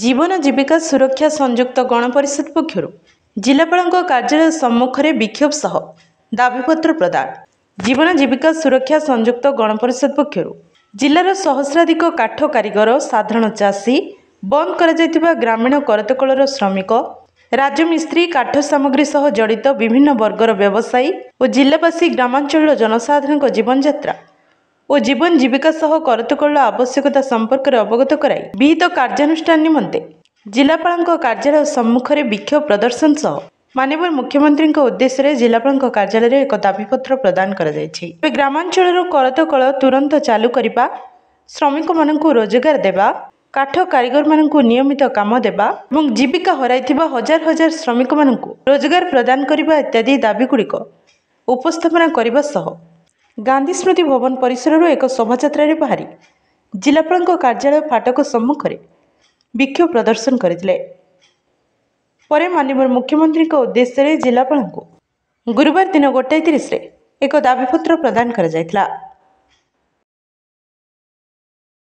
ଜୀବନ ଜୀବିକା ସୁରକ୍ଷା ସଂଯୁକ୍ତ ଗଣପରିଷଦ ପକ୍ଷରୁ ଜିଲ୍ଲାପାଳଙ୍କ କାର୍ଯ୍ୟାଳୟ ସମ୍ମୁଖରେ ବିକ୍ଷୋଭ ସହ ଦାବିପତ୍ର ପ୍ରଦାନ। ଜୀବନ ଜୀବିକା ସୁରକ୍ଷା ସଂଯୁକ୍ତ ଗଣପରିଷଦ ପକ୍ଷରୁ ଜିଲ୍ଲାର ସହସ୍ରାଧିକ କାଠ କାରିଗର, ସାଧାରଣ ଚାଷୀ, ବନ୍ଦ କରାଯାଇଥିବା ଗ୍ରାମୀଣ କରତକଳର ଶ୍ରମିକ, ରାଜମିସ୍ତ୍ରୀ, କାଠ ସାମଗ୍ରୀ ସହ ଜଡ଼ିତ ବିଭିନ୍ନ ବର୍ଗର ବ୍ୟବସାୟୀ ଓ ଜିଲ୍ଲାବାସୀ ଗ୍ରାମାଞ୍ଚଳର ଜନସାଧାରଣଙ୍କ ଜୀବନଯାତ୍ରା ଓ ଜୀବନ ଜୀବିକା ସହ କରତକଳର ଆବଶ୍ୟକତା ସମ୍ପର୍କରେ ଅବଗତ କରାଇ ବିହିତ କାର୍ଯ୍ୟାନୁଷ୍ଠାନ ନିମନ୍ତେ ଜିଲ୍ଲାପାଳଙ୍କ କାର୍ଯ୍ୟାଳୟ ସମ୍ମୁଖରେ ବିକ୍ଷୋଭ ପ୍ରଦର୍ଶନ ସହ ମାନ୍ୟବର ମୁଖ୍ୟମନ୍ତ୍ରୀଙ୍କ ଉଦ୍ଦେଶ୍ୟରେ ଜିଲ୍ଲାପାଳଙ୍କ କାର୍ଯ୍ୟାଳୟରେ ଏକ ଦାବିପତ୍ର ପ୍ରଦାନ କରାଯାଇଛି। ତେବେ ଗ୍ରାମାଞ୍ଚଳରୁ କରତକଳ ତୁରନ୍ତ ଚାଲୁ କରିବା, ଶ୍ରମିକମାନଙ୍କୁ ରୋଜଗାର ଦେବା, କାଠ କାରିଗରମାନଙ୍କୁ ନିୟମିତ କାମ ଦେବା ଏବଂ ଜୀବିକା ହରାଇଥିବା ହଜାର ହଜାର ଶ୍ରମିକମାନଙ୍କୁ ରୋଜଗାର ପ୍ରଦାନ କରିବା ଇତ୍ୟାଦି ଦାବିଗୁଡ଼ିକ ଉପସ୍ଥାପନା କରିବା ସହ ଗାନ୍ଧୀ ସ୍ମୃତି ଭବନ ପରିସରରୁ ଏକ ଶୋଭାଯାତ୍ରାରେ ବାହାରି ଜିଲ୍ଲାପାଳଙ୍କ କାର୍ଯ୍ୟାଳୟ ଫାଟକ ସମ୍ମୁଖରେ ବିକ୍ଷୋଭ ପ୍ରଦର୍ଶନ କରିଥିଲେ। ପରେ ମାନ୍ୟବର ମୁଖ୍ୟମନ୍ତ୍ରୀଙ୍କ ଉଦ୍ଦେଶ୍ୟରେ ଜିଲ୍ଲାପାଳଙ୍କୁ ଗୁରୁବାର ଦିନ 1:30ରେ ଏକ ଦାବିପତ୍ର ପ୍ରଦାନ କରାଯାଇଥିଲା।